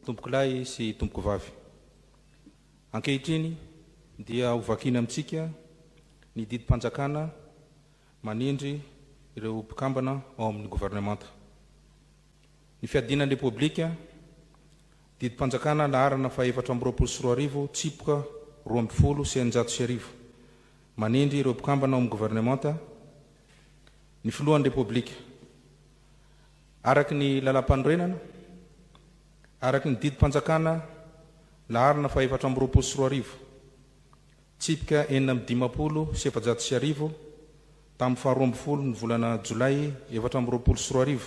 Tompokolahy sy tompokovavy. Ankehitriny dia ho vakiana amintsika ny didim-panjakana manendry ireo mpikambana ao amin'ny governemanta. Ny fiadiana ny Repoblika, didim-panjakana laharana faha-2024 tsipika 1612, manendry ireo mpikambana ao amin'ny governemanta ny Filohan'ny Repoblika. Araka ny Lalàmpanorenana, araka ny didim-panjakana laharana faha-2024, tsipika 1456 tamin'ny faha 12 ny volana jolay 2024,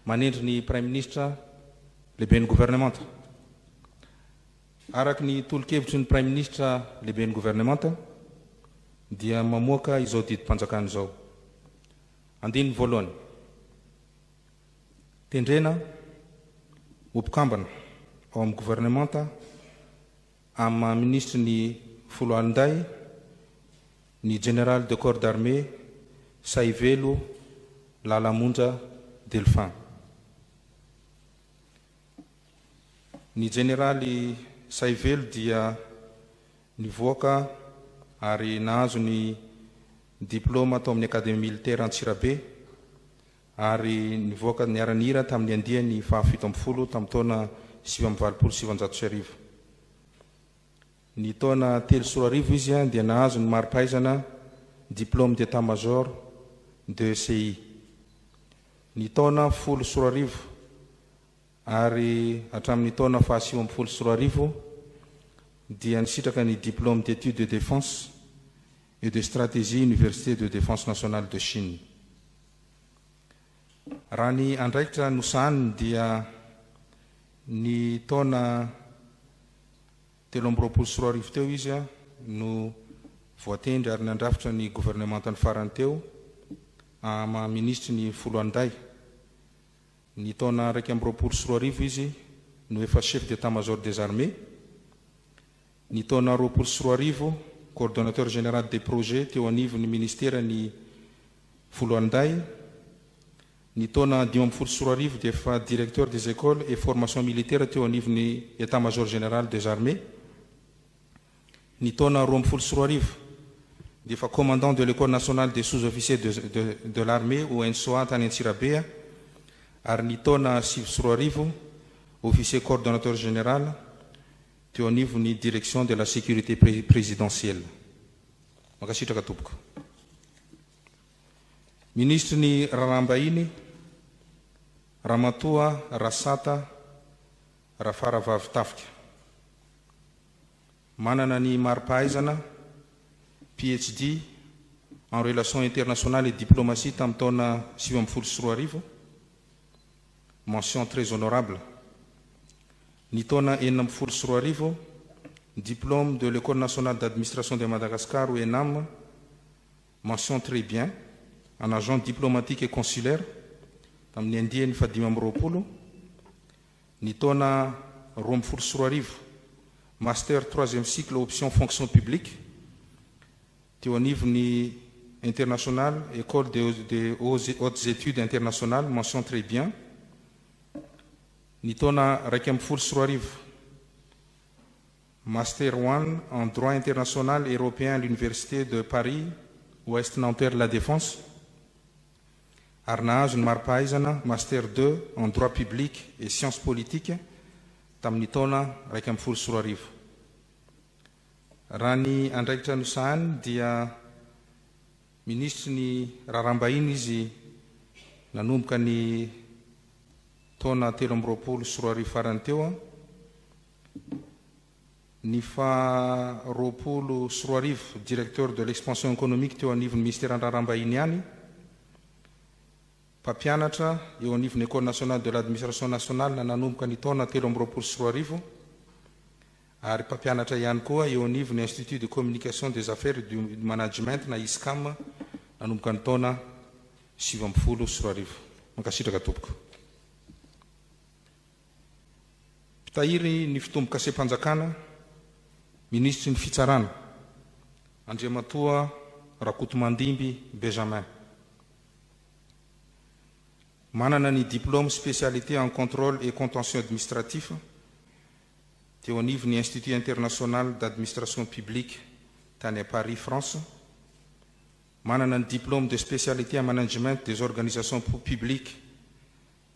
manendry ny Praiminisitra Lehiben'ny Governemanta. Araka ny tolo-kevitry ny Praiminisitra Lehiben'ny Governemanta dia mamoaka izao didim-panjakana izao. Andininy voalohany. Tendrena ho mpikambana ao amin'ny Governemanta amin'ny maha minisitry ny Foloalindahy ny Jeneraly de Corps d'Armée Sahivelo Lala Monja Delphin. Ny Jeneraly Sahivelo dia nivoaka ary nahazo ny diplaoma tao amin'ny Académie Militaire Antsirabe ary nivoaka niara-nihira tamin'ny andiany faha 17 tamin'ny taona 1989. Ny taona 2003 izy dia nahazo ny mari-pahaizana Diplôme d'Etat-Major de ECI. Ny taona 2010 ary hatramin'ny taona faha 2019 dia nisitraka ny Diplôme d'études de défense et de stratégie Université de défense nationale de Chine. Raha ny andraikitra nosahaniny dia ny taona 2023 teo izy no voatendry ary nandrafitra ny governemantany farany teo maha minisitry ny foloalindahy. Ny taona 2021 izy no efa chef d'état-major des armées. Ny taona 2020, coordonnateur général des projets teo anivon'ny ministeran'ny foloalindahy. Ny taona 2015 dia efa directeur des écoles et formation militaire teo anivon'ny état-major général des armées. Ny taona 2012 dia efa commandant de l'école nationale des sous-officiers de, de, de l'armée ou ENSOA tany Antsirabe ary ny taona 2009 officier coordonnateur général teo anivon'ny direction de la sécurité présidentielle. Mankasitraka tompoko. Minisitry ny Raharaham-bahiny, Ramatoa Rasata Rafaravavitafika. Manana ny mari-pahaizana PhD en Relations internationales et diplomatie tamin'ny taona 2019, mention très honorable. Ny taona 2016, diplôme de l'École nationale d'administration de Madagascar ou ENAM, mention très bien, en agent diplomatique et consulaire tamin'ny andiany faha-25. Ny taona 2012, master troisième cycle option fonction publique teo anivon'ny International École de hautes études internationales, mention très bien. Ny taona 2011, Master One en droit international européen à l'Université de Paris Ouest Nanterre La Défense ary nahazo ny mari-pahaizana Master deux en droit public et sciences politiques tamin'ny taona 2011. Raha ny andraikitra nosahaniny dia minisitry ny raharaham-bahiny izy nanomboka ny taona 2023 farany teo. Ny faha 2020, directeur de l'expansion économique teo anivon'ny ministeran'ny raharaham-bahiny ihany, mpampianatra eo anivon'ny École nationale de l'administration nationale nanomboka ny taona 2023 ary mpampianatra ihany koa eo anivon'ny Institut de communication des affaires et du management na ISCAM nanomboka ny taona 2019. Mankasitraka tompoko. Mpitahiry ny fitombokasem-panjakana, Minisitry ny Fitsarana, Andriamatoa Rakotomandimby Benjamin. Manana ny diplôme spécialité en contrôle et contentieux administratif teo anivon'ny Institut international d'administration publique tany à Paris, France. Manana ny diplôme de spécialité en management des organisations publiques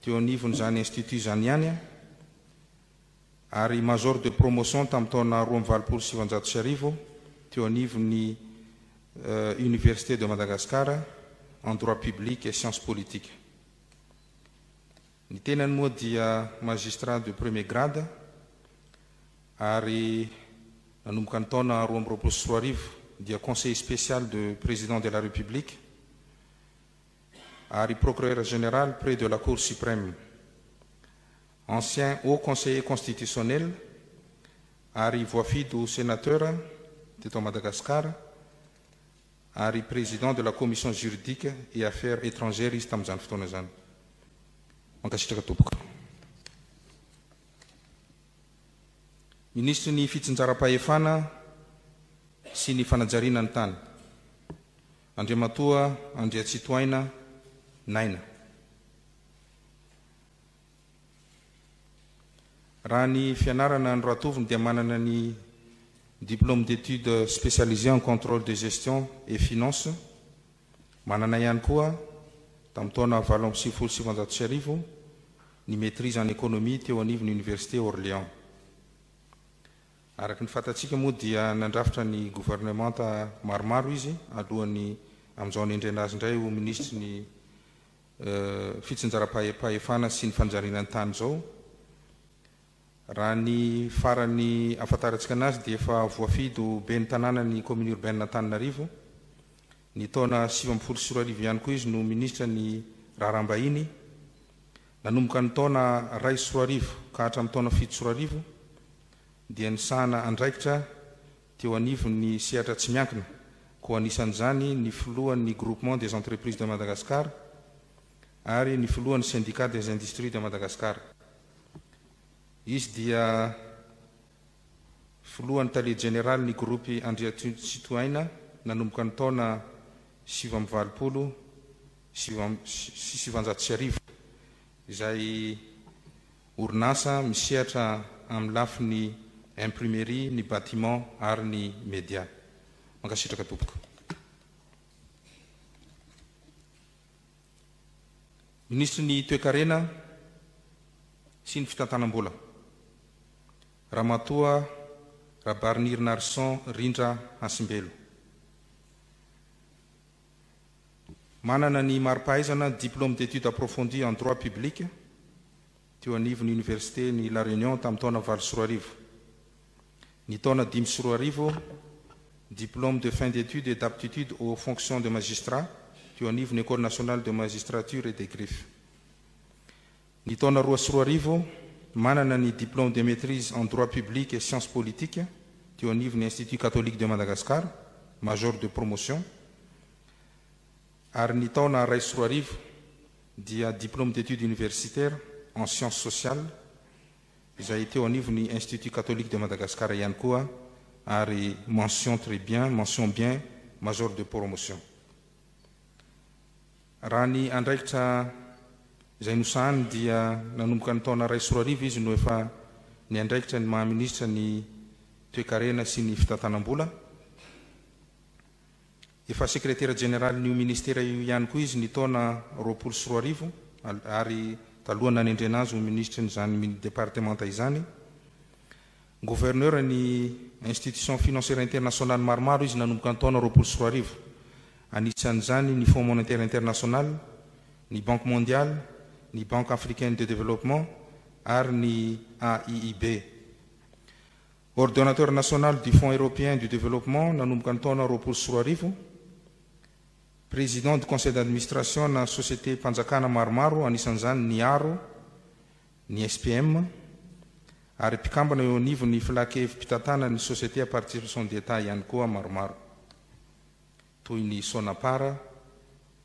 teo anivon'izany institut izany ihany ary major de promotion tamin'ny taona 1982 teo anivon'ny Université de Madagascar en droit public et sciences politiques. Ny tenany moa dia magistrat de premier grade ary nanomboka ny taona 2022 dia conseiller spécial de président de la République ary procureur général près de la Cour suprême. Ancien haut conseiller constitutionnel ary voafidy ho sénateur teto Madagascar ary président de la commission juridique et affaires étrangères izy tamin'izany fotoana izany. Mankasitraka tompoko. Minisitry ny fitsinjaram-pahefana sy ny fanajariana ny tany, Andriamatoa Andriatsitohaina Naina. Raha ny fianarana noratoviny dia manana ny diplôme d'études spécialisées en contrôle de gestion et finance, manana ihany koa tamin'ny taona 1998 ny maîtrise en économie teo anivon'ny université Orléans. Araka ny fantatsika moa dia nandrafitra ny governemanta maromaro izy alohan'ny amin'izao anendrena azy indray ho minisitry ny fitsinjaram-pahefana sy ny fanjariana ny tany izao. Raha ny farany ahafantarantsika anazy dia efa voafidy ho ben'ny tanànan'ny commune urbaine Antananarivo. Ny taona 2019 ihany koa izy no minisitra ny raharaham-bahiny. Nanomboka ny taona 2001 ka hatramin'ny taona 2007 dia nisahana andraikitra teo anivon'ny sehatra tsy miankina, koa anisan'izany ny filohan'ny Groupement des entreprises de Madagascar ary ny filohan'ny Syndicat des industries de Madagascar. Izy dia filohan'ny tale jeneralin'ny Groupe Andriatsitohaina nanomboka ny taona 1989, izay orinasa misehatra amin'ny lafiny imprimerie, ny bâtiment ary ny media. Mankasitraka tompoko. Minisitry ny Toekarena sy ny Fitantanam-bola, Ramatoa Rabarinirinarison Rindra Hasimbelo. Manana ny mari-pahaizana Diplôme d'études approfondies en droit public teo anivon'ny Université-n'i La Réunion tamin'ny taona 2008. Ny taona 2005, Diplôme de fin d'études et d'aptitude aux fonctions de magistrat teo anivon'ny École nationale de magistrature et des greffes. Ny taona 2002, manana ny Diplôme de maîtrise en droit public et sciences politiques teo anivon'ny Institut catholique de Madagascar, major de promotion. Ary ny taona 2001 dia Diplôme d'études universitaires en sciences sociales izay teo anivon'ny Institut catholique de Madagascar ihany koa ary mention très bien, mention bien, major de promotion. Raha ny andraikitra izay nosahany dia nanomboka ny taona 2001 izy no efa niandraikitra ny maha minisitra ny toekarena sy ny fitantanam-bola. Efa sekretera jeneralin'io ministera io ihany koa izy ny taona 2020 ary talohan'ny nanendrena azy ho minisitrin'izany departemanta izany. Gouverneur ny institution financière internationale maromaro izy nanomboka ny taona 2020. Anisan'izany ny Fonds monétaire international, ny Banque mondiale, ny Banque africaine de développement ary ny AIIB. Ordonnateur national du Fonds européen du développement nanomboka ny taona 2020. Président du conseil d'administration na société mpanjakana maromaro, anisan'izany ny Aro, ny SPM, ary mpikambana eo anivon'ny filan-kevi-pitantanana ny société à participation d'État ihany koa maromaro, toy ny Sonapar,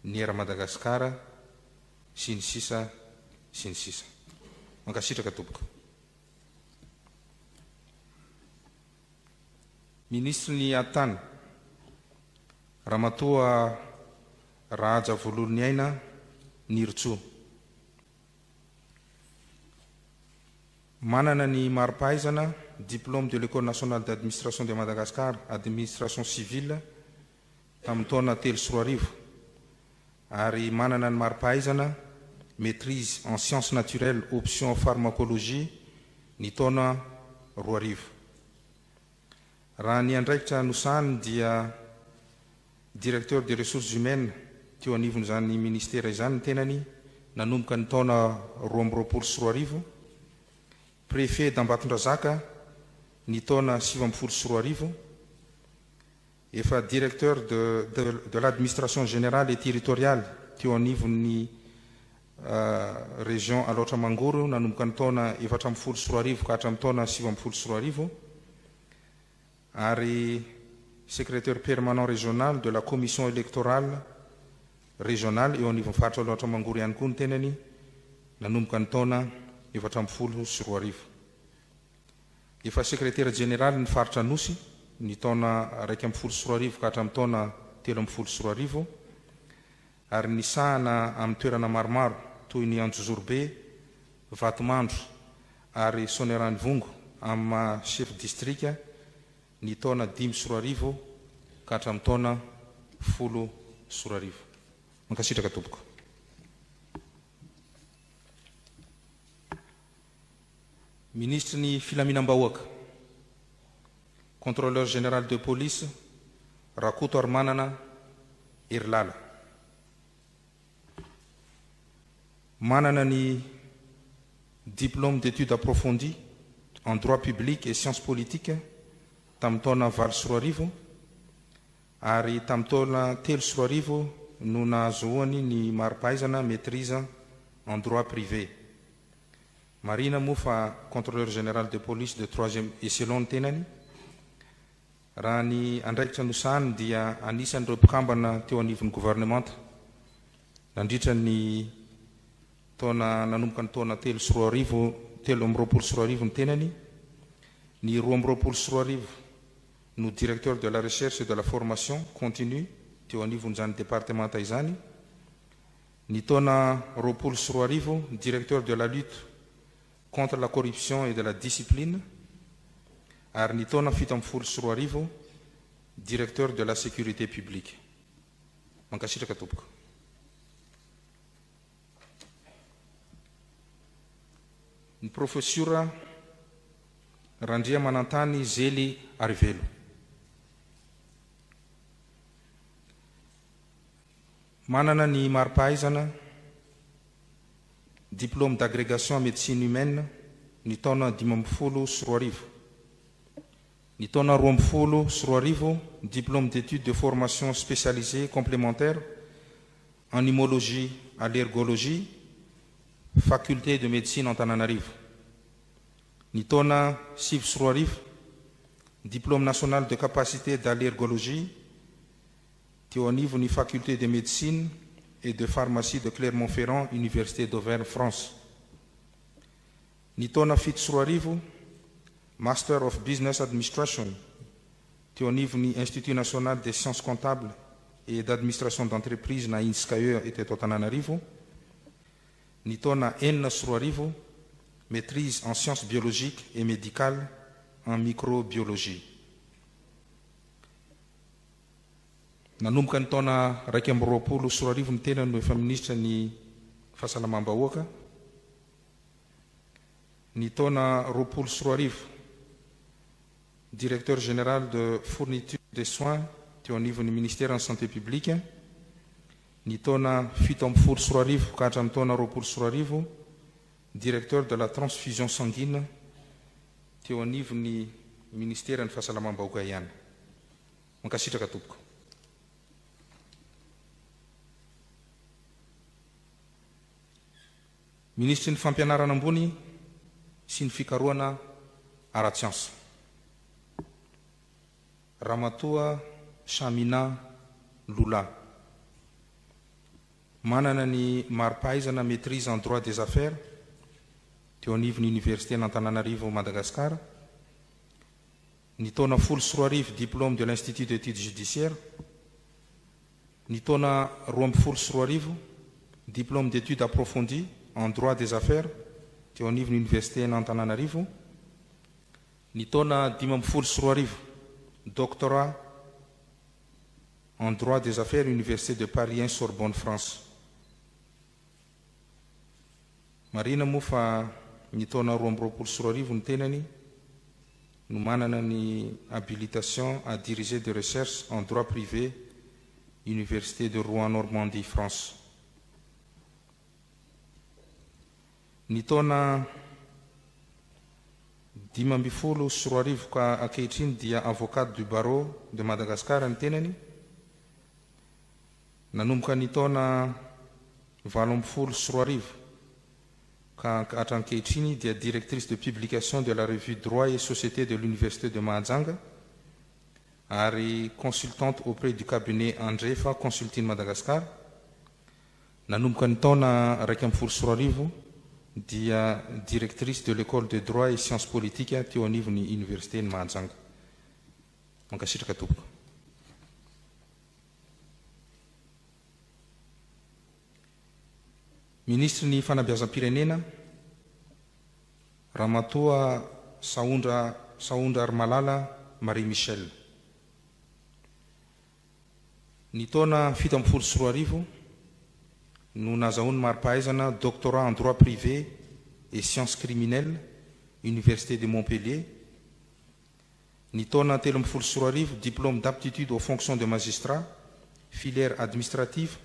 ny Air Madagascar, sy ny sisa sy ny sisa. Mankasitraka tompoko. Minisitry ny Atany, Ramatoa Rahaja Vololoniaina Nirintsoa. Manana ny mari-pahaizana Diplôme de l'Ecole Nationale d'Administration de Madagascar, Administration Civile, tamin'ny taona 2003 ary manana ny mari-pahaizana Maîtrise en Sciences Naturelles option Pharmacologie ny taona 2000. Raha ny andraikitra nosahaniny dia Directeur des Ressources Humaines teo anivon'izany Ministera izany ny tenany nanomboka ny taona 2022, Préfet d'Ambatondrazaka ny taona 2019, efa Directeur de de l'Administration Générale et Territoriale teo anivon'ny Région Alaotra Mangoro nanomboka ny taona 2014 ka hatramin'ny taona 2019 ary Secrétaire Permanent Régional de la Commission Electorale Régionale eo anivon'ny faritra Alaotra Mangoro ihany koa ny tenany nanomboka ny taona 2014. Efa Sekretera Jeneralin'ny faritra Anosy ny taona 2011 ka hatramin'ny taona 2013 ary nisahana amin'ny toerana maromaro toy ny Anjozorobe, Vatomandro ary Soneranivongo amin'ny maha Chef Distrika ny taona 2005 ka hatramin'ny taona 2010. Mankasitraka tompoko. Minisitry ny Filaminam-bahoaka, Contrôleur Général de Police, Rakotoarimanana Herilala. Manana ny Diplôme d'études approfondies en droit public et sciences politiques tamin'ny taona 2008 ary tamin'ny taona 2003 no nahazoany ny mari-pahaizana Maîtrise en droit privé. Marihina moa fa Contrôleur Général de Police de troisième échelon ny tenany. Raha ny andraikitra nosahaniny dia anisan'ireo mpikambana teo anivon'ny governemanta nandritra ny taona nanomboka ny taona 2003, 2023 ny tenany. Ny 2022 no Directeur de la Recherche et de la Formation Continue teo anivon'izany departemanta izany. Ny taona 2020, Directeur de la Lutte contre la Corruption et de la Discipline ary ny taona 2017, Directeur de la Sécurité Publique. Mankasitraka tompoko. Ny Profesiora Randriamanantany Zely Arivelo. Manana ny mari-pahaizana Diplôme d'agrégation en médecine humaine ny taona 2015. Ny taona 2012, Diplôme d'études de formation spécialisée complémentaire en pneumologie allergologie, Faculté de médecine Antananarivo. Ny taona 2009, Diplôme national de capacité d'allergologie teo anivon'ny Faculté de médecine et de pharmacie de Clermont-Ferrand, Université d'Auvergne, France. Ny taona 2007, Master of Business Administration teo anivon'ny Institut national des sciences comptables et d'administration d'entreprise na INSCAE eto Antananarivo. Ny taona 2006, Maîtrise en sciences biologiques et médicales en microbiologie. Nanomboka ny taona 2021 ny tenany no efa minisitra ny Fahasalamam-bahoaka. Ny taona 2020, Directeur général de fourniture des soins teo anivon'ny ministeran'ny Santé publique. Ny taona 2017 ka hatramin'ny taona 2020, Directeur de la transfusion sanguine teo anivon'ny ministeran'ny Fahasalamam-bahoaka ihany. Mankasitraka tompoko. Minisitry ny Fampianarana ambony sy ny fikarohana ara-tsiansa, Ramatoa Shamina Lola. Manana ny mari-pahaizana Maîtrise en droit des affaires teo anivon'ny Oniversiten'Antananarivo Madagasikara. Ny taona 2010 Diplôme de l'Institut d'études judiciaires, ny taona 2012 Diplôme d'études approfondies en droit des affaires. teo anivon'ny Oniversiten'Antananarivo, ny taona 2015, Doctorat en Droit des Affaires Université de Paris 1 Sorbonne France. Marihina moa fa ny taona 2022 ny tenany no manana ny habilitation à diriger de recherche en droit privé Université de Rouen Normandie France. Ny taona 2015 ka ankehitriny dia avocate du barreau de Madagascar ny tenany. Nanomboka ny taona 2018 ka hatrankehitriny dia directrice de publication de la revue Droit et Société de l'Université de Mahajanga ary consultante auprès du cabinet Andrefa Consulting Madagascar. Nanomboka ny taona 2011 dia directrice de l'école de droit et sciences politiques teo anivon'ny Université ny Mahajanga. Mankasitraka tompoko. Minisitry ny fanabeazam-pirenena, Ramatoa Sahondra Sahondrarimalala Marie Michelle. Ny taona 2017 no nazahoany mari-pahaizana Doctorat en droit privé et sciences criminelles, Université de Montpellier. Ny taona 2013, diplôme d'aptitude aux fonctions de magistrat, filière administrative,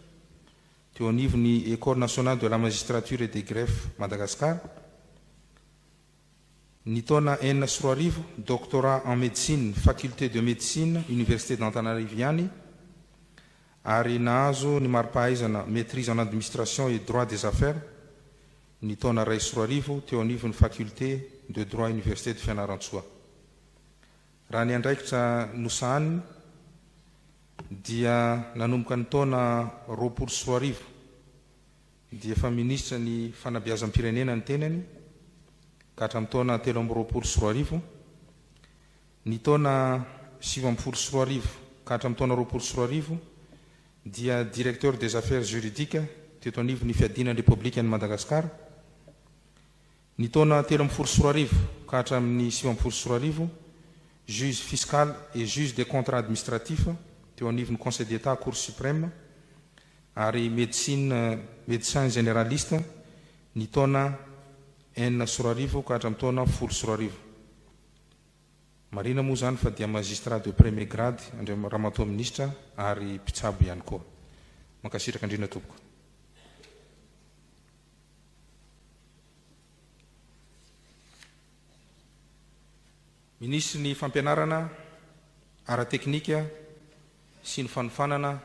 teo anivon'ny École nationale de la magistrature et des greffes Madagascar. Ny taona 2006, doctorat en médecine, faculté de médecine, Université d'Antananarivo ihany, ary nahazo ny mari-pahaizana maîtrise en administration et droit des affaires ny taona 2001 teo anivon'ny faculté de droit Université de Fianarantsoa. Raha ny andraikitra nosahaniny dia nanomboka ny taona 2020 dia efa minisitra ny fanabeazam-pirenena ny tenany ka hatramin'ny taona 2023. Ny taona 2019 ka hatramin'ny taona 2020 dia directeur des affaires juridiques teto anivon'ny fiadiana ny Repoblikan'i Madagasikara. Ny taona 2013 ka hatramin'ny 2019, juge fiscal et juge des contrats administratifs teo anivon'ny Conseil d'État Cour suprême, ary médecine médecin généraliste ny taona 2006 ka hatramin'ny taona 2010. Marina moa izany fa dia magistrat de premier grade Andriam Ramatoa Minisitra ary mpitsabo ihany koa. Mankasitraka indrindra tompoko. Minisitry ny Fampianarana ara-teknika sy ny fanofanana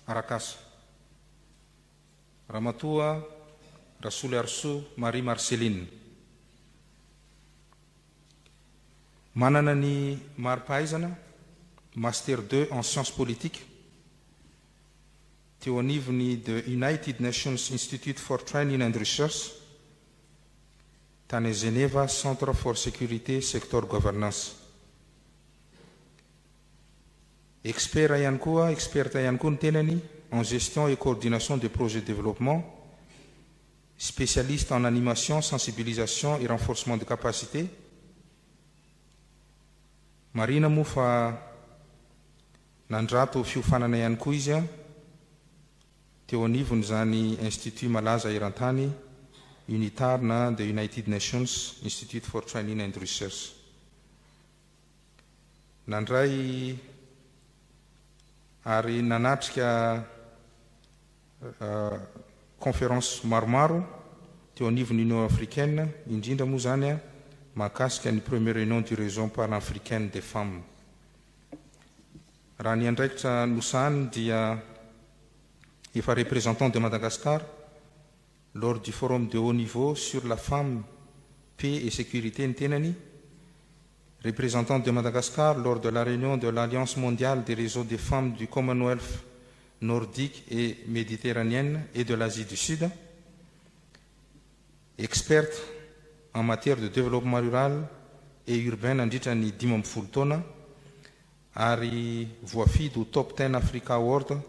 arak'asa, Ramatoa Rasoloarisoa Marie Marcelline. Manana ny mari-pahaizana Master deux en Sciences Politiques teo anivon'ny The United Nations Institute for Training and Research tany Geneva Centre for Security Sector Governance. Expert ihany koa, experte ihany koa ny tenany en gestion et coordination de projets de développement, spécialiste en animation, sensibilisation et renforcement de capacité. Marina moa fa nandrato fiofanana ihany koa izy teo anivon'izany institut malaza eran-tany UNITAR na The United Nations Institute for Training and Research. Nandray ary nanatrika conférence maromaro teo anivon'ny Union Africaine, indrindra moa izany mahakasika ny première réunion du réseau panafricaine des femmes. Raha ny andraikitra nosahaniny dia efa représentant de Madagascar lors du forum de haut niveau sur la femme, paix et sécurité ny tenany, représentant de Madagascar lors de la réunion de l'Alliance mondiale des réseaux des femmes du Commonwealth nordique et méditerranéenne et de l'Asie du Sud, experte en matière de développement rural et urbain nandritra ny 15 taona, ary voafidy ho Top Ten Africa Award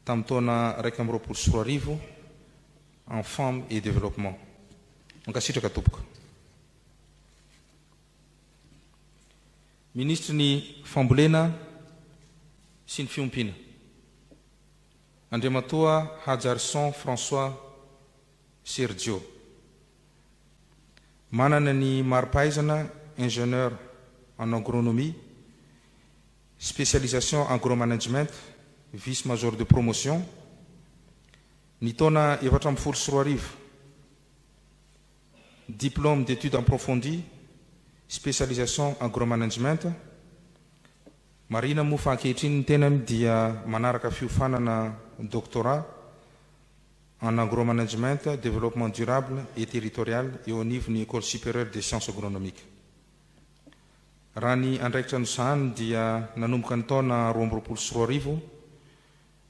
tamin'ny taona 2021 en femme et développement. Mankasitraka tompoko. Minisitry ny Fambolena sy ny Fiompiana, Andriamatoa Hajarison François Sergio. Manana ny mari-pahaizana Ingénieur en Agronomie, Spécialisation Agromanagement, Vice-Major de Promotion, ny taona 2014. Diplôme d'études approfondies, Spécialisation Agromanagement. Marihina moa fa ankehitriny ny tenany dia manaraka fiofanana Doctorat en Agromanagement, Développement Durable et Territorial eo anivon'ny École Supérieure des Sciences Agronomiques. Raha ny andraikitra nosahaniny dia nanomboka ny taona 2022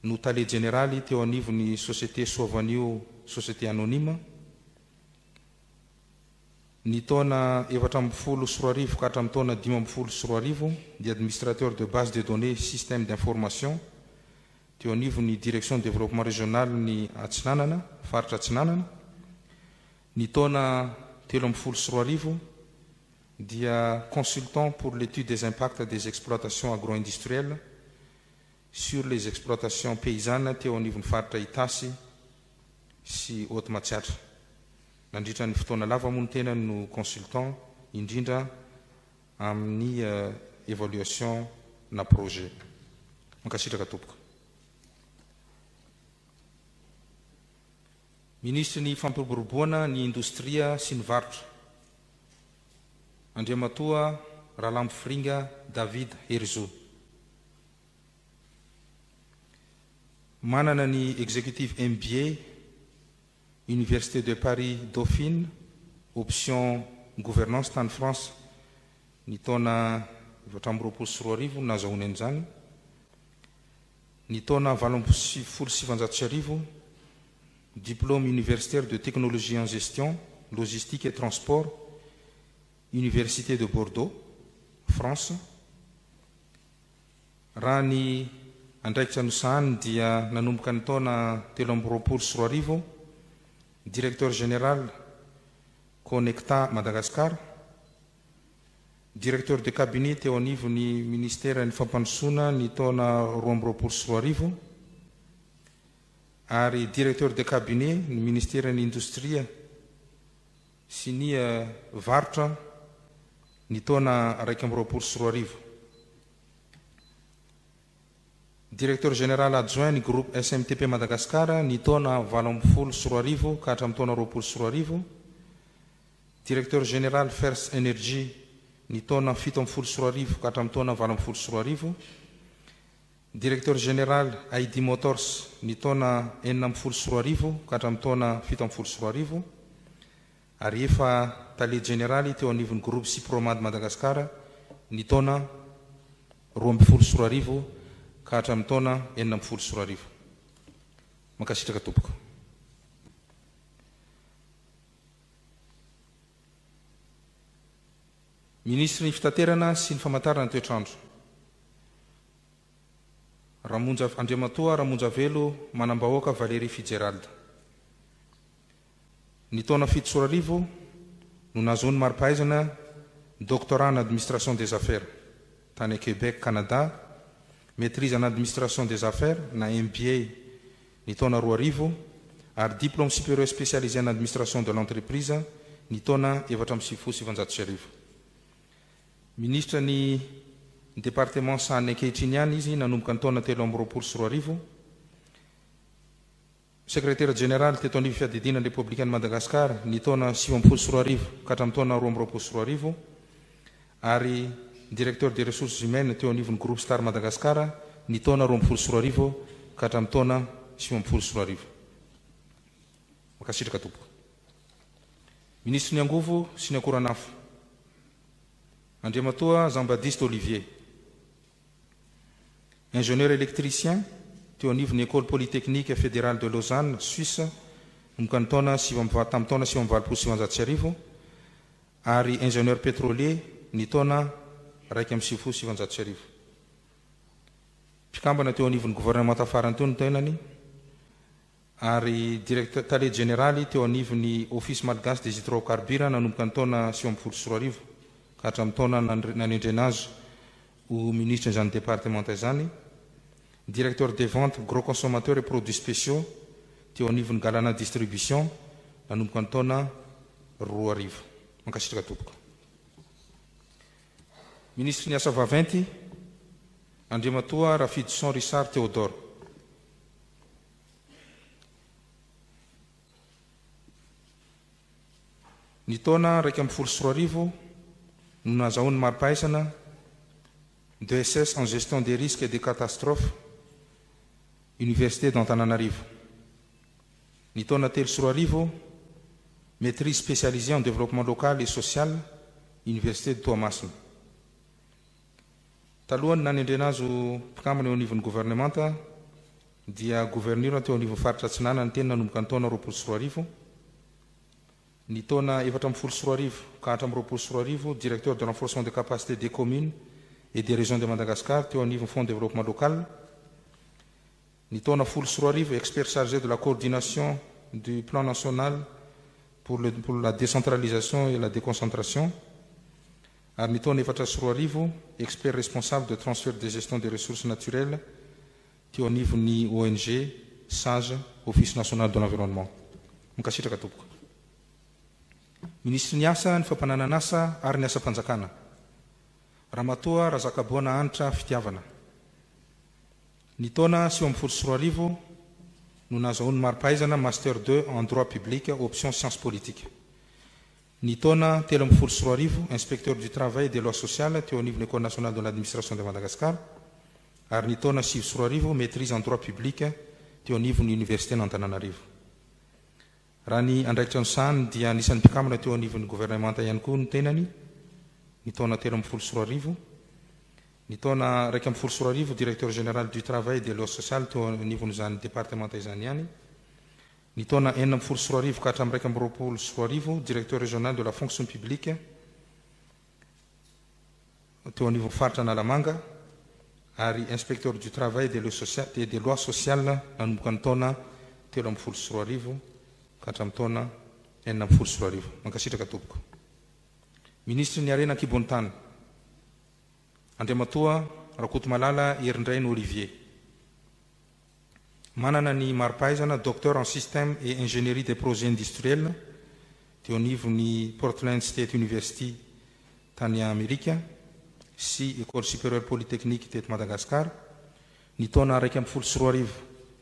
no Tale Jeneraly teo anivon'ny Société Soavanio Société Anonyme. Ny taona 2014 ka hatramin'ny taona 2015 dia Administrateur de base de données système d'information teo anivon'ny Direction Développement Régional ny Atsinanana, Faritra Atsinanana. Ny taona 2013 dia Consultant pour l'étude des impacts des exploitations agro-industrielles sur les exploitations paysannes teo anivon'ny faritra Itasy sy Haute Matsiatra. Nandritra ny fotoana lava moa ny tenany no consultant indrindra amin'ny évaluation na projet. Mankasitraka tompoko. Minisitry ny Fampiroboroboana ny Indostria sy ny Varotra, Andriamatoa Ralambofiringa David Herizo. Manana ny Executive MBA, Université de Paris Dauphine, option Gouvernance tany France, ny taona 2024 no nahazahoany an'izany. Ny taona 1998, Diplôme universitaire de technologie en gestion, logistique et transport, Université de Bordeaux, France. Raha ny andraikitra nosahaniny dia nanomboka ny taona 2023, Directeur Général Conecta Madagascar, Directeur de cabinet teo anivon'ny Ministeran'ny Fampandrosoana ny taona 2022 ary Directeur de cabinet ny Ministeran'ny Indostria sy ny Varotra ny taona 2021. Directeur Général Adjoint ny Groupe SMTP Madagascar ny taona 2018 ka hatramin'ny taona 2020. Directeur Général First Energy ny taona 2017 ka hatramin'ny taona 2018. Directeur Général ID Motors ny taona 2016 ka hatramin'ny taona 2017 ary efa Tale Jeneraly teo anivon'ny Groupe Sipromad Madagascar ny taona 2012 ka hatramin'ny taona 2016. Mankasitraka tompoko. Minisitry ny Fitaterana sy ny Famantarana ny Toetr'andro, Ramonja, Andriamatoa Ramonjavelo Manambahoaka Valérie Fitzgerald. Ny taona 2007 no nahazoany mari-pahaizana Doctorat en Administration des Affaires tany Québec, Canada, Maîtrise en Administration des Affaires na MBA ny taona 2000 ary Diplôme Supérieur Spécialisé en Administration de l'Entreprise ny taona 1994. Minisitra ny Département sahaniny ankehitriny ihany izy nanomboka ny taona 2023. Sekretera Jeneraly teto anivon'ny Fiadidiana ny Repoblikan'i Madagasikara ny taona 2019 ka hatramin'ny taona 2022 ary Directeur des Ressources Humaines teo anivon'ny Groupe Star Madagascar ny taona 2012 ka hatramin'ny taona 2019. Mankasitraka tompoko. Minisitry ny Angovo sy ny Akoranafo, Andriamatoa Jean Baptiste Olivier. Ingénieur électricien teo anivon'ny École Polytechnique Fédérale de Lausanne, Suisse, nanomboka ny taona sivy amby tamin'ny taona 1989 ary ingénieur pétrolier ny taona 1991. Mpikambana teo anivon'ny governemanta farany teo ny tenany. Ary Directeur, Tale Jeneraly teo anivon'ny Office Malgache des Hydrocarbures nanomboka ny taona 2019 ka hatramin'ny taona nanendrena azy ho Minisitrin'izany Departemanta izany, Directeur des Ventes Gros Consommateurs et Produits Spéciaux teo anivon'ny Galana Distribution nanomboka ny taona 2000. Mankasitraka tompoko. Minisitry ny Asa Vaventy, Andriamatoa Rafidison Richard Théodore. Ny taona 2011 no nahazahoany mari-pahaizana DESS en gestion des risques et des catastrophes, Université d'Antananarivo. Ny taona 2003, maîtrise spécialisée en développement local et social, Université de Toamasina. Talohan'ny nanendrena azy ho mpikambana eo anivon'ny governemanta dia governora teo anivon'ny faritra Atsinanana ny teny nanomboka ny taona 2020. Ny taona 2014 ka hatramin'ny 2020, directeur de renforcement de capacité des communes et des régions de Madagascar teo anivon'ny Fonds de développement local. Ny taona 2010, expert chargé de la coordination du plan national pour le pour la décentralisation et la déconcentration. Ary ny taona 2004, expert responsable de transfert de gestion des ressources naturelles teo anivon'ny ONG Sage, Office national de l'environnement. Mankasitraka tompoko. Minisitry ny Asa, ny Fampananan'asa ary ny Asam-panjakana, Ramatoa Razakaboana Hanitra Fitiavana. Ny taona 2019 no nahazahoany mari-pahaizana Master 2 en droit public option sciences politiques. Ny taona 2013, Inspecteur du travail et des lois sociales teo anivon'ny Ecole nationale de l'administration de Madagascar ary ny taona 2009, Maîtrise en droit public teo anivon'ny Universitén'Antananarivo. Raha ny andraikitra nosahaniny dia anisan'ny mpikambana teo anivon'ny governemanta ihany koa ny tenany ny taona 2013. Ny taona 2011, Directeur général du travail et des lois sociales teo anivon'izany departemanta izany ihany. Ny taona 2016 ka hatramin'ny 2021, Directeur régional de la fonction publique teo anivon'ny faritra Analamanga ary Inspecteur du travail et des lois sociales nanomboka ny taona 2013 ka hatramin'ny taona 2016. Mankasitraka tompoko. Minisitry ny Harena an-kibon'ny tany, Andriamatoa Rakotomalala Herindrainy Olivier. Manana ny mari-pahaizana Docteur en Système et Ingénierie des Projets Industriels teo anivon'ny Portland State University tany Amerika sy Ecole Supérieure Polytechnique teto Madagascar ny taona 2011,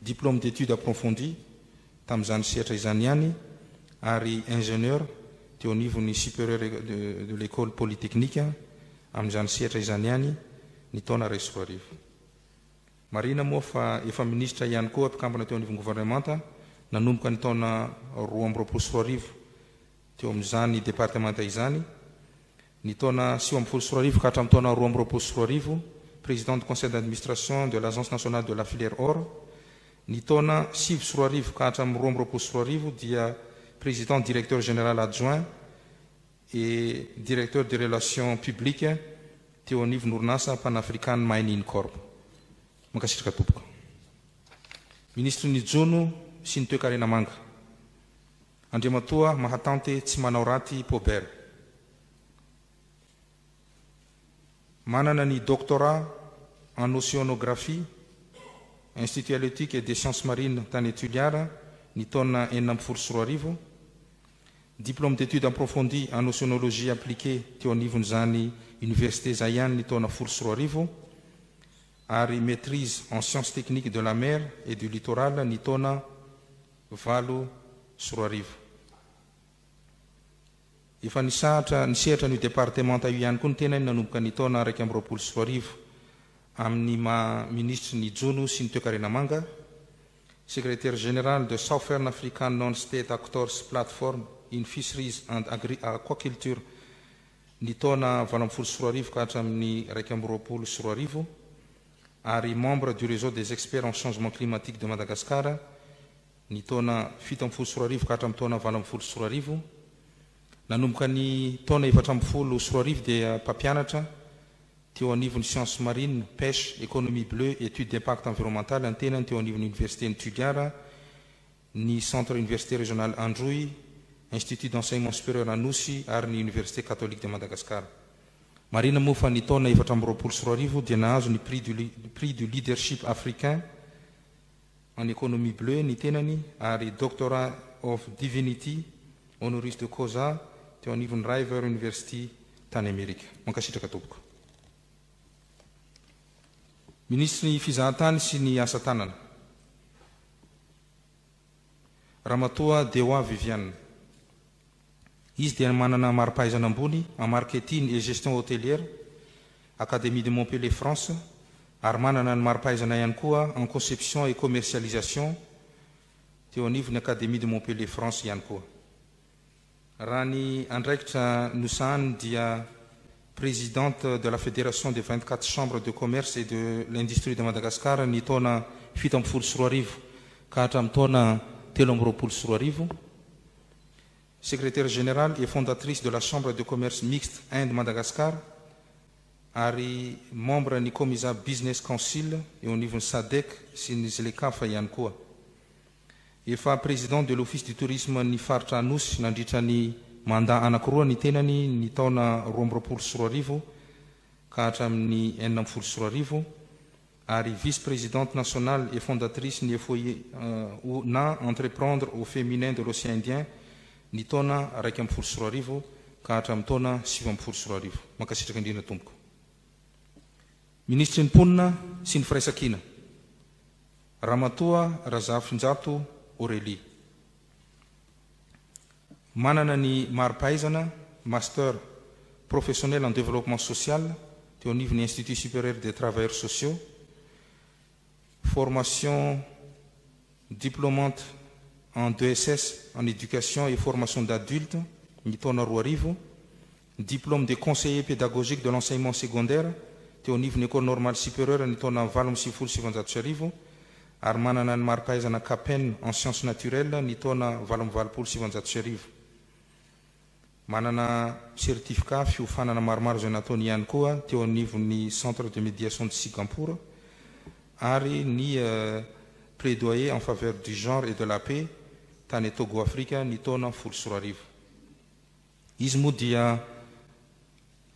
Diplôme d'études approfondies tamin'izany sehatra izany ihany ary Ingénieur teo anivon'ny Supérieure de l'Ecole Polytechnique amin'izany sehatra izany ihany ny taona 2001. Marihina moa fa efa minisitra ihany koa mpikambana teo anivon'ny governemanta nanomboka ny taona 2022 teo amin'izany departemanta izany. Ny taona 2019 ka hatramin'ny taona 2022, président du conseil d'administration de l'Agence nationale de la filière or. Ny taona 2009 ka hatramin'ny 2022 dia président directeur général adjoint et directeur des relations publiques teo anivon'ny orinasa Pan African Mining Corp. Mankasitraka tompoko. Minisitry ny Jono sy ny Toekarena Manga, Andriamatoa Mahatante Tsimanaoraty Paubert. Manana ny Doctorat en Océanographie, Institut Halieutique et des Sciences Marines tany Toliara ny taona 2016. Diplôme d'études approfondies en océanologie appliquée teo anivon'izany Université izay ihany ny taona 2010 ary Maîtrise en sciences techniques de la mer et du littoral ny taona 2008. Efa nisahatra nisehatra an'io departemanta io ihany koa ny tenany nanomboka ny taona 2021 amin'ny maha minisitry ny Jono sy ny Toekarena Manga, Secrétaire général de Southern African Non-State Actors Platform in Fisheries and Aquaculture ny taona 2018 ka hatramin'ny 2021 ary membre du Réseau des experts en changement climatique de Madagascar ny taona 2017 ka hatramin'ny taona 2018. Nanomboka ny taona 2014 dia mpampianatra teo anivon'ny sciences marines, pêche, économie bleue, études d'impact environnemental ny tenany teo anivon'ny Université-n'i Toliara. ny Centre Université Régional Androy, Institut d'Enseignement Supérieur Anosy ary ny Université Catholique de Madagascar. Marihina moa fa ny taona 2024 dia nahazo ny Prix du Prix du Leadership Africain en Économie Bleue ny tenany ary Doctorat of Divinity Honoris de Causa teo anivon'ny River University tany Amerika. Mankasitraka tompoko. Minisitry ny Fizahantany sy ny Asa Tanana, Ramatoa Dewa Viviane. Izy dia manana mari-pahaizana ambony en Marketing et Gestion Hôtelière, Académie de Montpellier France, ary manana ny mari-pahaizana ihany koa en Conception et Commercialisation teo anivon'ny Académie de Montpellier France ihany koa. Raha ny andraikitra nosahaniny dia Présidente de la Fédération des 24 Chambres de Commerce et de l'Industrie de Madagascar ny taona 2017 ka hatramin'ny taona 2023, Secrétaire Générale et fondatrice de la Chambre de Commerce Mixte Inde-Madagascar ary membre ny Comisa Business Council eo anivon'ny SADC sy ny ZLECAf ihany koa. Efa Président de l'Office du Tourisme ny faritra Anosy nandritra ny mandat anankiroa ny tenany ny taona 2022 ka hatramin'ny 2016 ary Vice-présidente nationale et fondatrice ny FOI na Entreprendre au féminin de l'Océan Indien ny taona 2011 ka hatramin'ny taona 2019. Mankasitraka indrindra tompoko. Minisitry ny Mponina sy ny Firaisankina, Ramatoa Razafinjato Aurélie. Manana ny mari-pahaizana Master professionnel en développement social teo anivon'ny Institut supérieur des travailleurs sociaux, formation diplômante en DESS en éducation et formation d'adultes ny taona 2000, diplôme de conseiller pédagogique de l'enseignement secondaire teo anivon'ny École normale supérieure ny taona 1998 ary manana ny mari-pahaizana CAPEN en sciences naturelles ny taona 1988. Manana certificat fiofanana maromaro izay nataony ihany koa teo anivon'ny Centre de médiation de Singapour ary ny plaidoyer en faveur du genre et de la paix tany Togo Afrika ny taona 2010. Izy moa dia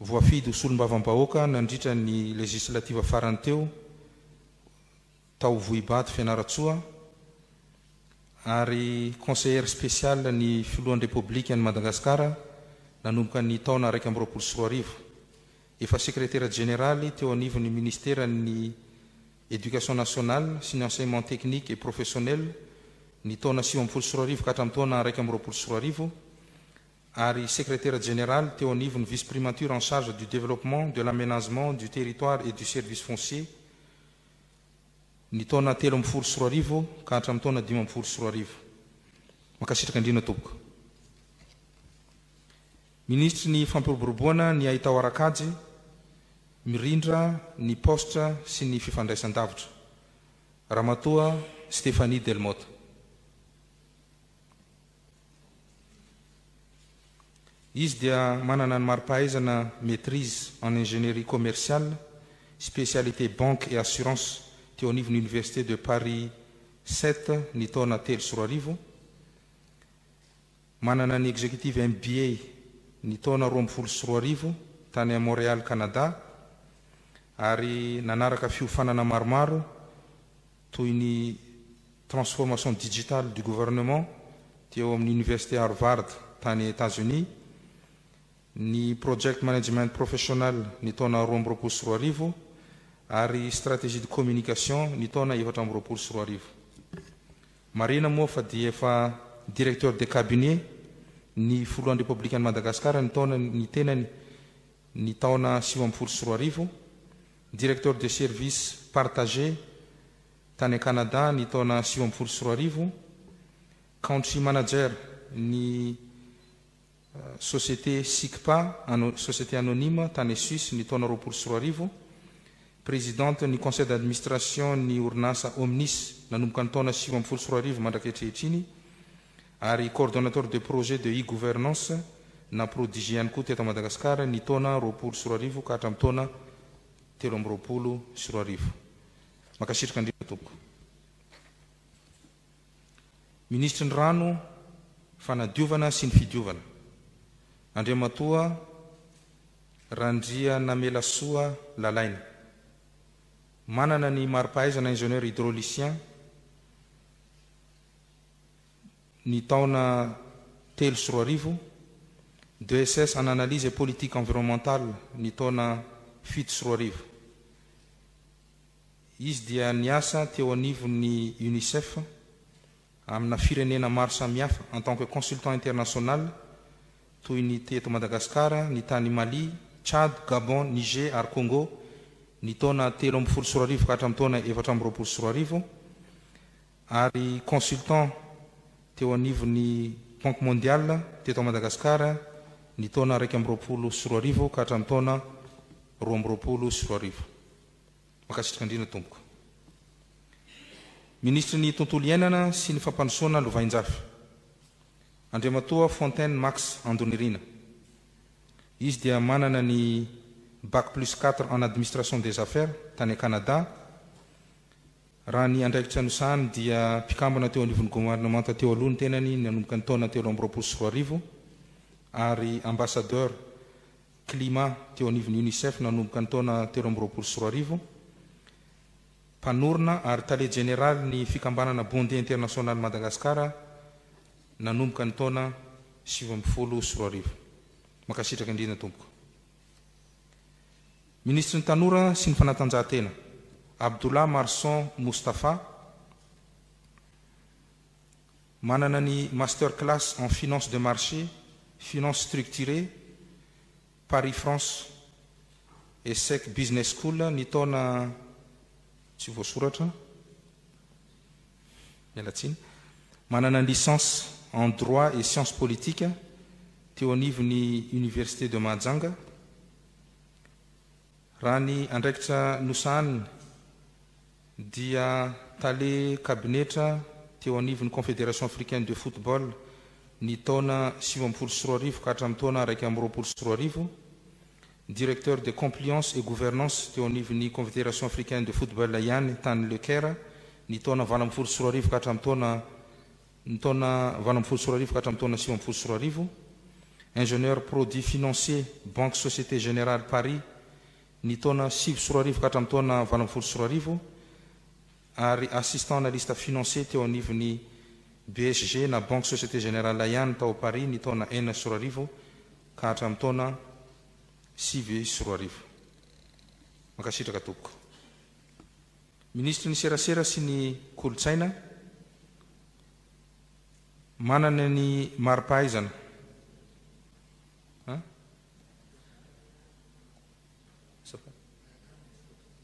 voafidy ho solombavambahoaka nandritra ny législative farany teo tao Vohibato Fianarantsoa ary conseillère spéciale ny filohan'ny Repoblika ny Madagasikara nanomboka ny taona 2021. Efa secrétaire général teo anivon'ny ministeran'ny Éducation nationale sy ny enseignement technique et professionnel ny taona 2019 ka hatramin'ny taona 2021 ary secrétaire général teo anivon'ny vice-primature en charge du développement, de l'aménagement du territoire et du service foncier ny taona 2013 ka hatramin'ny taona 2015. Mankasitraka indrindra tompoko. Minisitry ny Fampiroboroboana ny haitao ara-kajy mirindra ny paositra sy ny fifandraisan-davitra, Ramatoa Stéphanie Delmotte. Izy dia manana ny mari-pahaizana maîtrise en ingénierie commerciale, spécialité banque et assurance teo anivon'ny Université de Paris 7 ny taona 2003. Manana ny executive MBA ny taona 2012 tany Montréal, Canada ary nanaraka fiofanana maromaro toy ny transformation digitale du gouvernement teo amin'ny Université Harvard tany États-Unis, ny project management professionnel ny taona 2022 ary stratégie de communication ny taona 2024. Marihina moa fa dia efa directeur de cabinet ny filohan'ny Repoblikan'i Madagasikara ny taona ny tenany ny taona 2019, directeur de service partagé tany Canada ny taona 2019, country manager ny société SICPA, société anonyme tany Suisse ny taona 2020, présidente ny conseil d'administration ny orinasa Omnis nanomboka ny taona 2019 mandrak'ankehitriny ary coordonnateur de projet de e-gouvernance na Prodigy ihany koa teto Madagasikara ny taona 2020 ka hatramin'ny taona 2023. Mankasitraka indrindra tompoko. Minisitry ny Rano, Fanadiovana sy ny Fidiovana, Andriamatoa Randrianamelasoa Lalaina. Manana ny mari-pahaizana Ingénieur Hydraulicien ny taona 2003, DESS en Analyse et Politique Environnementale ny taona 2007. Izy dia niasa teo anivon'ny Unicef amina firenena maro samihafa en tant que consultant international toy ny teto Madagasikara, ny tany Mali, Tchad, Gabon, Niger ary Congo ny taona 2013 ka hatramin'ny taona 2024 ary consultant teo anivon'ny Banque Mondiale teto Madagasikara ny taona 2021 ka hatramin'ny taona 2022. Mankasitraka indrindra tompoko. Minisitry ny Tontolo iainana sy ny Fampandrosoana Lovainjafy, Andriamatoa Fontaine Max Andonirina. Izy dia manana ny Bac plus quatre en Administration des Affaires tany Canada. Raha ny andraikitra nosahany dia mpikambana teo anivon'ny governemanta teo aloha ny tenany nanomboka ny taona 2023 ary ambassadeur Climat teo anivon'ny Unicef nanomboka ny taona 2023, mpanorina ary tale jeneraly ny fikambanana Bondy International Madagascar nanomboka ny taona 2019. Mankasitraka indrindra tompoko. Minisitry ny Tanora sy ny Fanatanjahantena, Abdullah Marson Moustapha, manana ny Master Class en Finance de Marché, Finance Structurée, Paris France, ESSEC Business School ny taona tsy voasoratra, miala tsiny, manana ny licence en droit et sciences politiques teo anivon'ny Université de Mahajanga. Raha ny andraikitra nosahaniny dia tale kabinetra teo anivon'ny Confédération Africaine de Football ny taona 2019 ka hatramin'ny taona 2021, Directeur de Compliance et Gouvernance teo anivon'ny Confédération Africaine de Football ihany tany Le Caire ny taona 2018 ka hatramin'ny taona ny taona 2018 ka hatramin'ny taona 2019, Ingénieur Produits Financiers Banque Société Générale Paris ny taona 2009 ka hatramin'ny taona 2018 ary Assistant Analyste Financier teo anivon'ny BSG na Banque Société Générale ihany tao Paris ny taona 2006 ka hatramin'ny taona 2009. Mankasitraka tompoko. Minisitry ny Serasera sy ny Kolontsaina, manana ny mari-pahaizana.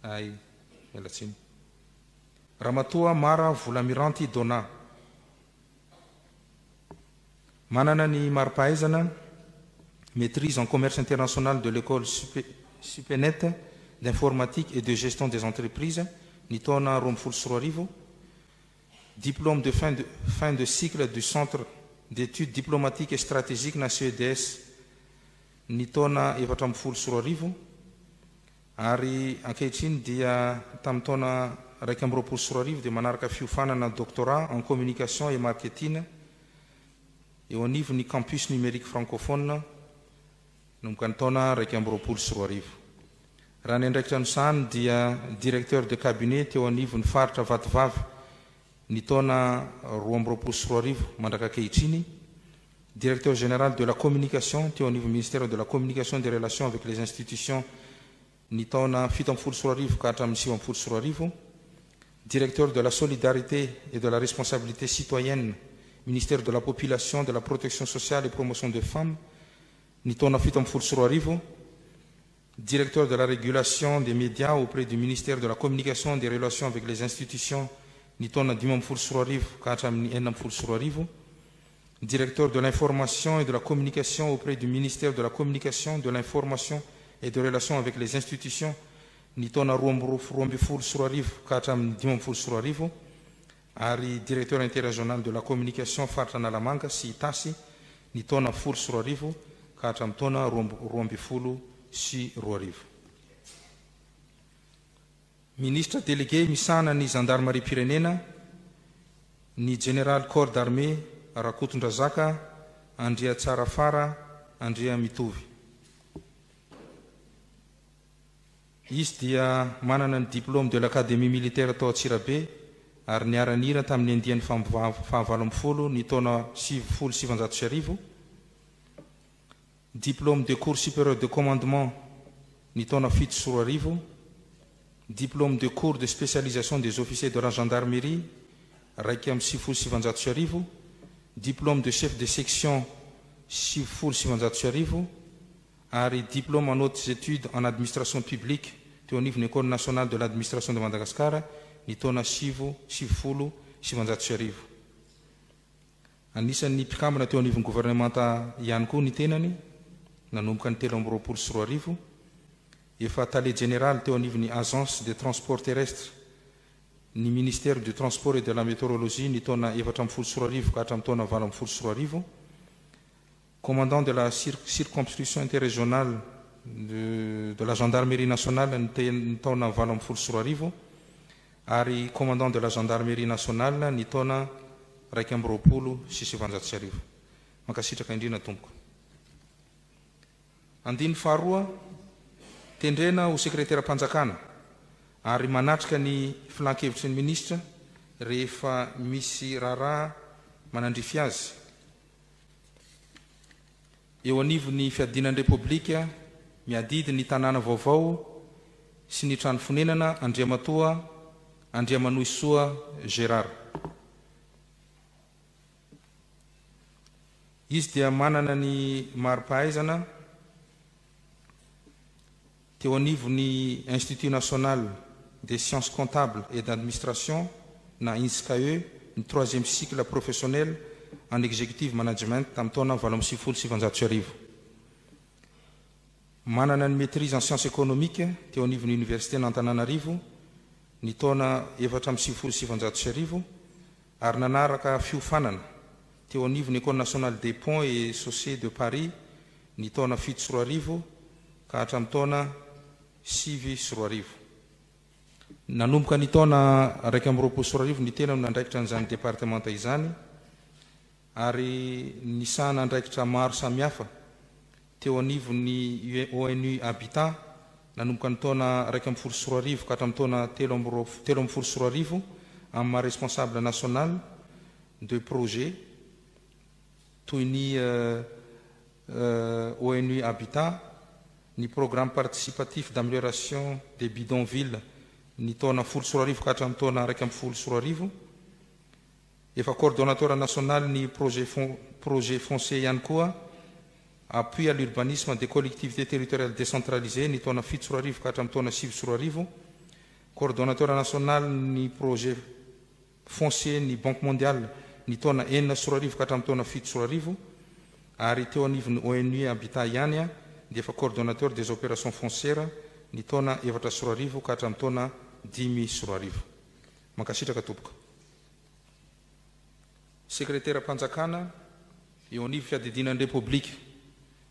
Ay, miala tsiny. Ramatoa Mara Volamiranty Donna. Manana ny mari-pahaizana Maîtrise en commerce international de l'école Supenet d'informatique et de gestion des entreprises ny taona 2012, diplôme de fin de fin de cycle du centre d'études diplomatiques et stratégiques na CEDS ny taona 2014 ary ankehitriny dia tamin'ny taona 2021 dia manaraka fiofanana doctorat en communication et marketing eo anivon'ny campus numérique francophone nanomboka ny taona 2021. Raha ny andraikitra nosahany dia directeur de cabinet teo anivon'ny faritra Vatovavy ny taona 2022 mandraka ankehitriny, directeur général de la communication teo anivon'ny ministère de la communication et des relations avec les institutions ny taona 2017 ka hatramin'ny 2019, directeur de la solidarité et de la responsabilité citoyenne, ministère de la population, de la protection sociale et promotion des femmes ny taona 2017, directeur de la régulation des médias auprès du ministère de la communication et des relations avec les institutions ny taona 2015 ka hatramin'ny 2016, directeur de l'information et de la communication auprès du ministère de la communication, de l'information et des relations avec les institutions ny taona 2012 ka hatramin'ny 2015 ary directeur interrégional de la communication faritra Analamanga sy Itasy ny taona 2010 ka hatramin'ny taona 2012. Ministra délégué misahana ny zandarimariam-pirenena. ny Jeneraly Corps d'Armée Rakotondrazaka Andriatsarafara Andriamitovy. Izy dia manana ny diplôme de l'Académie militaire tao Antsirabe ary niara-nihira tamin'ny andiany faha-18 ny taona 1990, diplôme de cours supérieur de commandement ny taona 2007, diplôme de cours de spécialisation des officiers de la gendarmerie 1991, diplôme de chef de section 1990 ary diplôme en hautes études en administration publique teo anivon'ny École nationale de l'administration de Madagascar ny taona 1990. Anisan'ny mpikambana teo anivon'ny governemanta ihany koa ny tenany nanomboka ny 2023. Efa tale jeneraly teo anivon'ny Agence de transport terrestre ny ministère du Transport et de la Météorologie ny taona 2014 ka hatramin'ny taona 2018, commandant de la circonscription interrégionale de la gendarmerie nationale ny taona 2018 ary commandant de la gendarmerie nationale ny taona 1921. Mankasitraka indrindra, tompoko. Andiny faharoa, tendrena ho sekretera-mpanjakana ary manatrika ny filan-kevitry ny ministra rehefa misy raharaha manandrify azy eo anivon'ny fiadiana ny Repoblika miadidy ny tanàna vaovao sy ny trano fonenana Andriamatoa Andriamanohisoa Gérard. Izy dia manana ny mari-pahaizana teo anivon'ny Institut national des sciences comptables et d'administration na INSCAE ny troisième cycle professionnel en executive management tamin'ny taona 1998. Manana ny maîtrise en sciences économiques teo anivon'ny Université n'Antananarivo ny taona 1994 ary nanaraka fiofanana teo anivon'ny École nationale des ponts et chaussées de Paris ny taona 2007 ka hatramin'ny taona 2009. Nanomboka ny taona 2021 ny tena no nandraikitra an'izany departemanta izany ary nisahana andraikitra maro samihafa teo anivon'ny ONU Habitat nanomboka ny taona 2011 ka hatramin'ny taona 2013 amin'ny maha responsable national de projet toy ny ONU Habitat, ny programme participatif d'amélioration des bidonvilles ny taona 2010 ka hatramin'ny taona 2011. Efa coordonnateur national ny projet foncier ihany koa, appui à l'urbanisme des collectivités territoriales décentralisées ny taona 2007 ka hatramin'ny taona 2009, coordonnateur national ny projet foncier ny Banque mondiale ny taona 2006 ka hatramin'ny taona 2007 ary teo anivon'ny ONU Habitat ihany dia efa coordonnateur des opérations foncières ny taona 2004 ka hatramin'ny taona 2005. Mankasitraka, tompoko. Sekretera-mpanjakana eo anivo fiadidiana ny Repoblika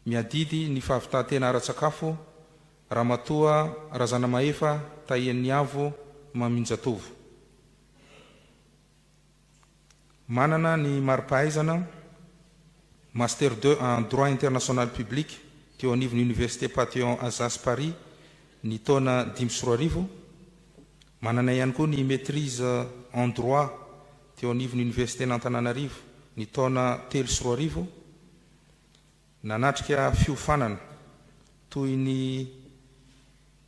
miadidy ny fahavitantena ara-tsakafo Ramatoa Razanamahefa Tahianiavo Maminjatovo. Manana ny mari-pahaizana Master 2 en droit international public teo anivon'ny Université Panthéon Assas Paris ny taona 2005. Manana ihany koa ny maîtrise en droit teo anivon'ny Université n'Antananarivo ny taona 2003. Nanatrika fiofanana toy ny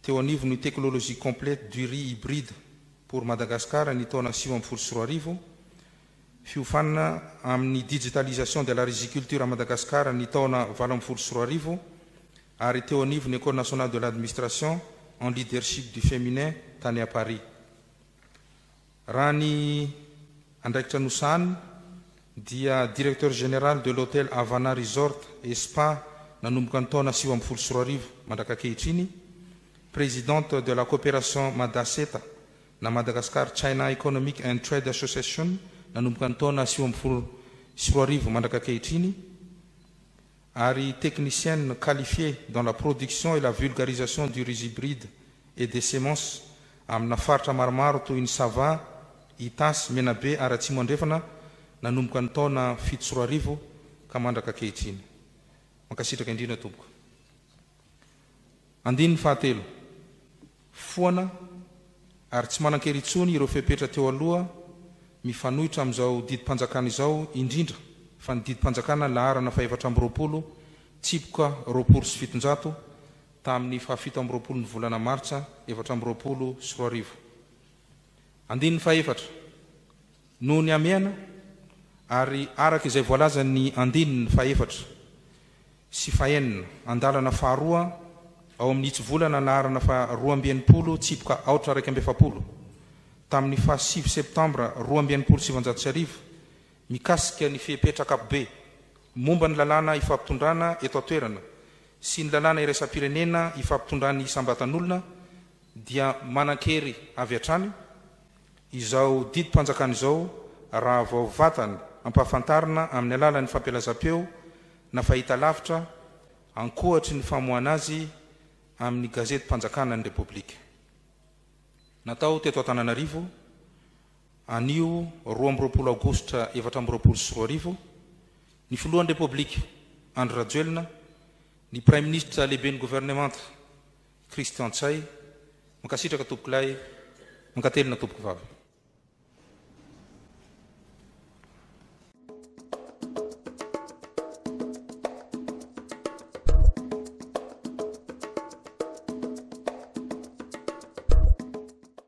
teo anivon'ny technologie complète du riz hybride pour Madagascar ny taona 2019, fiofanana amin'ny digitalisation de la riziculture à Madagascar ny taona 2018 ary teo anivon'ny École nationale de l'administration en leadership du féminin tany à Paris. Raha ny andraikitra nosahany dia directeur général de l'hôtel Havana Resort et Spa nanomboka ny taona 2019 mandraka ankehitriny, présidente de la coopération Madaceta na Madagascar China Economic and Trade Association nanomboka ny taona 2019 mandraka ankehitriny ary technicienne qualifiée dans la production et la vulgarisation du riz hybride et des semences amina faritra maromaro toy ny Sava. Itasy, Menabe ary Atsimo Andrefana nanomboka ny taona 2007 ka mandraka ankehitriny. Mankasitraka indrindra tompoko. Andininy fahatelo. Foana ary tsy manan-kery intsony ireo fepetra teo aloha mifanohitra amin'izao didim-panjakana izao indrindra fa ny didim-panjakana laharana fahefatra amby roapolo tsipika 720 tamin'ny fahafito amby roapolo ny volana martsa 2024. Andininy fahefatra. Noho ny hamehana ary araka izay voalazan'ny andininy fahefatra sy fahenina andalana faharoa ao amin'ny hitsivolana laharana faha 62 tsipika 441 tamin'ny fahasivy septambra 1962 mikasika ny fepetra ankapobe momba ny lalàna ifampitondrana eto an-toerana sy ny lalàna iraisam-pirenena ifampitondran'ny isam-batan'olona dia manan-kery avy hatrany izao didim-panjakana izao raha vao vatany ampahafantarina amin'ny alalan'ny fampielezam-peo na fahitalavitra ankoatry ny famoahana azy amin'ny gazetim-panjakana ny Repoblika. Natao teto Antananarivo anio 22 aogositra 2024 ny filohan'ny Repoblika Andry Rajoelina, ny praiminisitra lehiben'ny governemanta Christian Ntsay. Mankasitraka tompokolahy, mankatelina tompokovavy.